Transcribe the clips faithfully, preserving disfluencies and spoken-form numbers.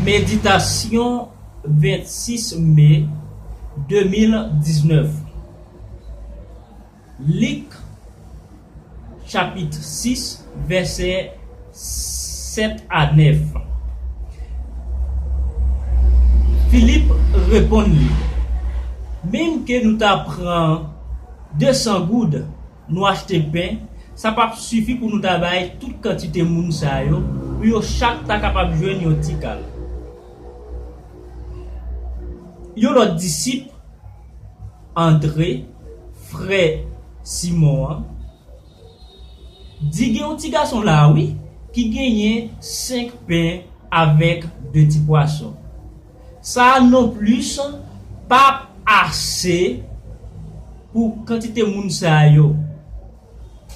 Meditasyon, vennsis me de mil diznèf. Lik chapit sis, vèsè sèt a nèf. Filip reponn li, menm ke nou ta pran de san goud, nou achte pen, sa p ap sifi pou nou ta bay tout kantite moun sa yo, pou yo chak ta kapab jwenn yon ti kal. Yon lòt disip, Andre, frè Simon an, di, gen yon ti gason la, wi, ki genyen senk pen avèk de ti pwason. Sa a nonplis p ap ase pou kantite moun sa yo.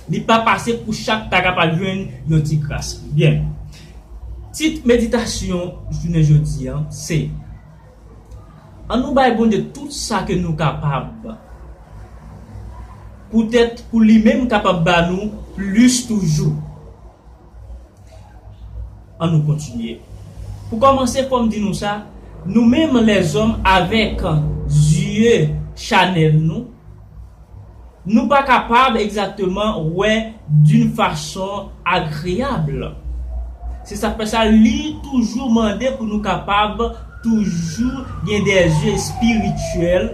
Li p ap ase pou chak ta kapab jwenn yon ti kras. Byen. Tit meditasyon jounen jodi a se, ann nou bay Bondye tout sa ke nou kapab. Poutèt pou li menm kapab ba nou plis toujou. Ann nou kontinye. Pou kòmanse, fò m di nou sa, nou menm lèzòm avèk zye chanèl nou, nou pa kapab egzakteman wè d'une façon agréable. Se sa k fè sa, li toujou mande pou nou kapab toujou gen de zye espirityèl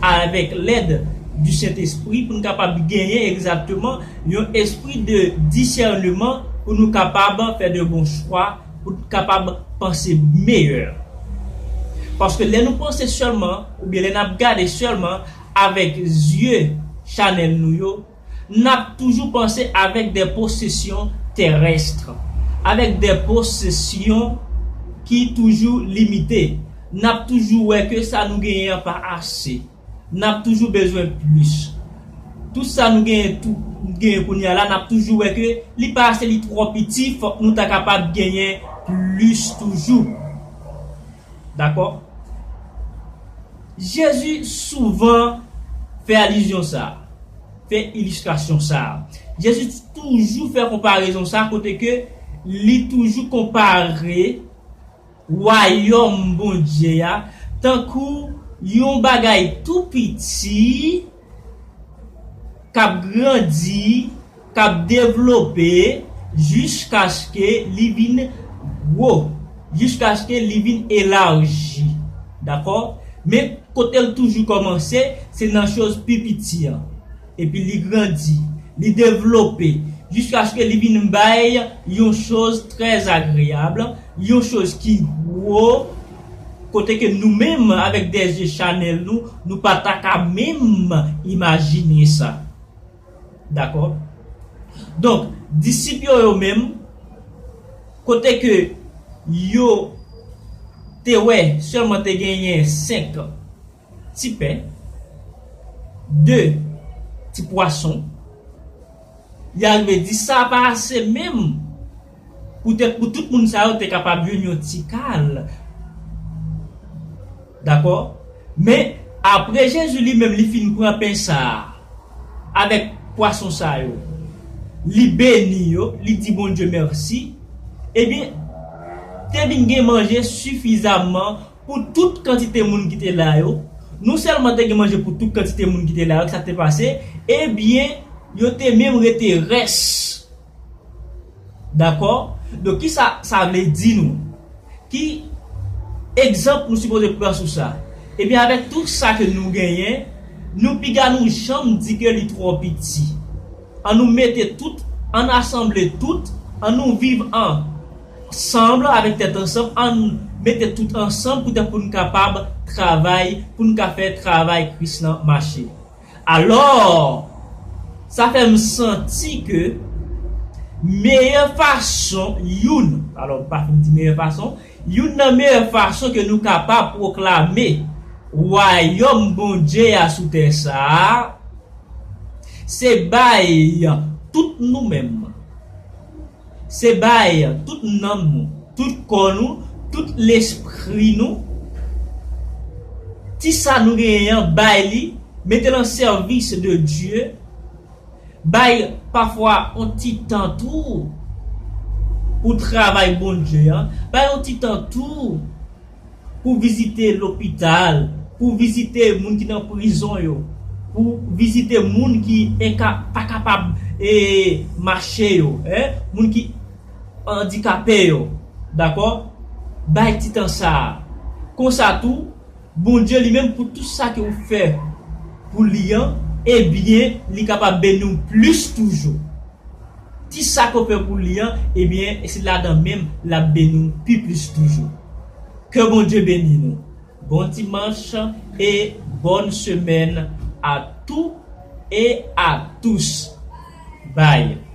avèk lèd di Sentespri pou n kapab genyen egzakteman yon espri de disèneman pou nou kapab fè de bon chwa, pou n kapab panse meyè. Paske lè nou panse sèlman, oubyen lè n ap gade sèlman avèk zye chanèl nou yo, n ap toujou panse avèk de posesyon terèst, avèk de posesyon ki toujou limite. N ap toujou wè ke sa nou genyen an pa ase. N ap toujou bezwen plis. Tout sa nou genyen, tou, genyen kounye a la, n ap toujou wè ke li pa ase, li twò piti, fòk nou ta kapab genyen plis toujou. Dakò? Jezi souvan fè alizyon sa a, fè ilistrasyon sa a. Jezi toujou fè konparezon sa a kote ke li toujou konpare wayòm Bondye a tankou yon bagay tou piti k ap grandi, k ap devlope jiskaske li vin gwo, jiskaske li vin elaji. Dakò? Men kote l toujou kòmanse, se nan choz pi piti an. Epi li grandi, li devlope, jiskaske li vin bay yon choz trè agreyab, yon choz ki gwo, kote ke nou menm, avèk de zye chanèl nou, nou pa ta ka menm imajine sa. Dakò? Donk, disip yo, yo menm, kote ke yo te wè sèlman te genyen senk ti pen, de ti pwason, li arive di sa pa ase menm poutèt pou tout moun sa yo te kapab jwenn yon ti kal. Dakò? Men, apre Jezi li menm li fin pran pen sa a, avèk pwason sa yo, li beni yo, li di Bondye mèsi, ebyen, te vin gen manje sifizamman pou tout kantite moun ki te la yo. Non sèlman te gen manje pou tout kantite moun ki te la yo, sa te pase, ebyen, yo te menm rete rès. Dakò? Donk, ki sa sa vle di nou? Ki egzanp nou sipoze pran sou sa? Ebyen, avèk tout sa ke nou genyen, nou piga nou janm di ke li twò piti. An nou mete tout, an asanble tout, an nou viv ansanm avèk tèt ansanm, an mete tout ansanm poutèt pou n kapab travay, pou n ka fè travay Kris lan mache. Alò, sa fè m santi ke meyè fason, youn, alò, m pa fin di meyè fason, youn nan meyè fason ke nou kapab pwoklame wayòm Bondye a sou tè sa a, se bay tout nou menm. Se bay tout nanm nou, tout kò nou, tout lespri nou, ti sa nou genyen an, bay li, mete l an sèvis de Dye, bay pafwa on ti tan tou, pou travay Bondye an. Bay yon ti tan tou pou vizite lopital, pou vizite moun ki nan prizon yo, pou vizite moun ki enka, pa kapab e, mache yo, hein? Moun ki andikape yo, dakò? Bay ti tan sa a. Konsa tou, Bondye li menm, pou tout sa ke w fè pou li an, ebyen, li kapab beni w plis toujou. Ti sa ke w fè pou li an, ebyen, se ladan menm l ap beni w pi plis toujou. Ke Bondye beni nou. Bon dimanche et bonne semaine à tous et à tous. Bye.